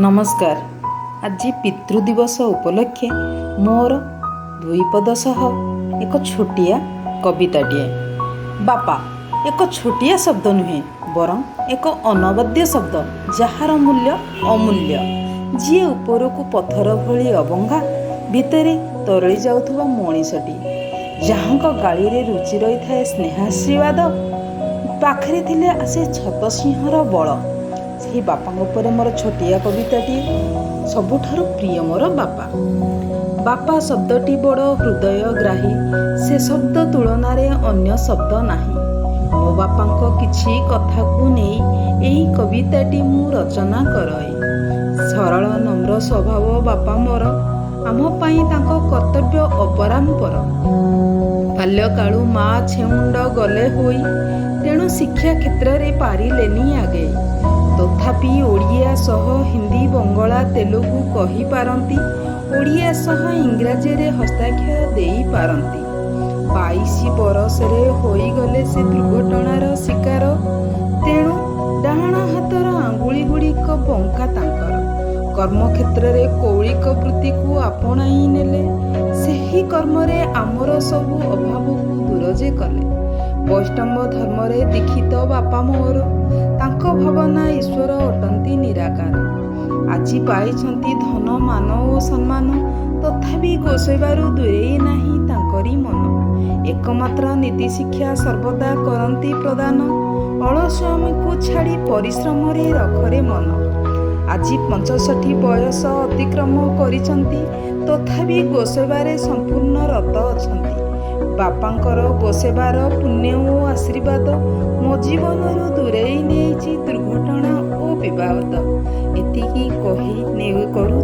ନମସ୍କାର। ଆଜି ପିତୃ ଦିବସ ଉପଲକ୍ଷେ ମୋର ଦୁଇ ପଦ ସହ ଏକ ଛୋଟିଆ କବିତାଟିଏ। ବାପା ଏକ ଛୋଟିଆ ଶବ୍ଦ ନୁହେଁ, ବରଂ ଏକ ଅନବଦ୍ୟ ଶବ୍ଦ, ଯାହାର ମୂଲ୍ୟ ଅମୂଲ୍ୟ। ଯିଏ ଉପରକୁ ପଥର ଭଳି ଅବଙ୍ଗା, ଭିତରେ ତରଳି ଯାଉଥିବା ମଣିଷଟି, ଯାହାଙ୍କ ଗାଳିରେ ରୁଚି ରହିଥାଏ ସ୍ନେହାଶୀର୍ବାଦ, ପାଖରେ ଥିଲେ ଆସେ ଛତସିଂହର ବଳ, ସେହି ବାପାଙ୍କ ଉପରେ ମୋର ଛୋଟିଆ କବିତାଟିଏ। ସବୁଠାରୁ ପ୍ରିୟ ମୋର ବାପା। ବାପା ଶବ୍ଦଟି ବଡ଼ ହୃଦୟଗ୍ରାହୀ, ସେ ଶବ୍ଦ ତୁଳନାରେ ଅନ୍ୟ ଶବ୍ଦ ନାହିଁ। ମୋ ବାପାଙ୍କ କିଛି କଥାକୁ ନେଇ ଏହି କବିତାଟି ମୁଁ ରଚନା କରଇ। ସରଳ ନମ୍ର ସ୍ୱଭାବ ବାପା ମୋର, ଆମ ପାଇଁ ତାଙ୍କ କର୍ତ୍ତବ୍ୟ ଅପରାମ୍ପର। ବାଲ୍ୟକାଳୁ ମା ଛେଉଣ୍ଡ ଗଲେ ହୋଇ, ତେଣୁ ଶିକ୍ଷା କ୍ଷେତ୍ରରେ ପାରିଲେନି ଆଗେଇ। ତଥାପି ଓଡ଼ିଆ ସହ ହିନ୍ଦୀ, ବଙ୍ଗଳା, ତେଲୁଗୁ କହିପାରନ୍ତି, ଓଡ଼ିଆ ସହ ଇଂରାଜୀରେ ହସ୍ତାକ୍ଷର ଦେଇପାରନ୍ତି। 22 ବରଷରେ ହୋଇଗଲେ ସେ ଦୁର୍ଘଟଣାର ଶିକାର, ତେଣୁ ଡାହାଣ ହାତର ଆଙ୍ଗୁଳି ଗୁଡ଼ିକ ବଙ୍କା ତାଙ୍କର। କର୍ମକ୍ଷେତ୍ରରେ କୌଳିକ ବୃତ୍ତିକୁ ଆପଣାଇ ନେଲେ, ସେହି କର୍ମରେ ଆମର ସବୁ ଅଭାବକୁ ଦୂର ଯେ କଲେ। ବୈଷ୍ଣବ ଧର୍ମରେ ଦୀକ୍ଷିତ ବାପା ମୋର, ତାଙ୍କ ଭାବନା ଈଶ୍ୱର ଅଟନ୍ତି ନିରାକାର। ଆଜି ପାଇଛନ୍ତି ଧନ, ମାନ ଓ ସମ୍ମାନ, ତଥାପି ଗୋସେବାରୁ ଦୂରେଇ ନାହିଁ ତାଙ୍କରି ମନ। ଏକମାତ୍ର ନୀତିଶିକ୍ଷା ସର୍ବଦା କରନ୍ତି ପ୍ରଦାନ, ଅଳସୁଆମିକୁ ଛାଡ଼ି ପରିଶ୍ରମରେ ରଖରେ ମନ। ଆଜି 65 ବୟସ ଅତିକ୍ରମ କରିଛନ୍ତି, ତଥାପି ଗୋସେବାରେ ସମ୍ପୂର୍ଣ୍ଣ ରତ ଅଛନ୍ତି। ବାପାଙ୍କର ଗୋସେବାର ପୁଣ୍ୟ ଓ ଆଶୀର୍ବାଦ ମୋ ଜୀବନରୁ ଦୂରେଇ ନେଇଛି ଦୁର୍ଘଟଣା ଓ ବିବାଦ। ଏତିକି କହି କରୁଛି।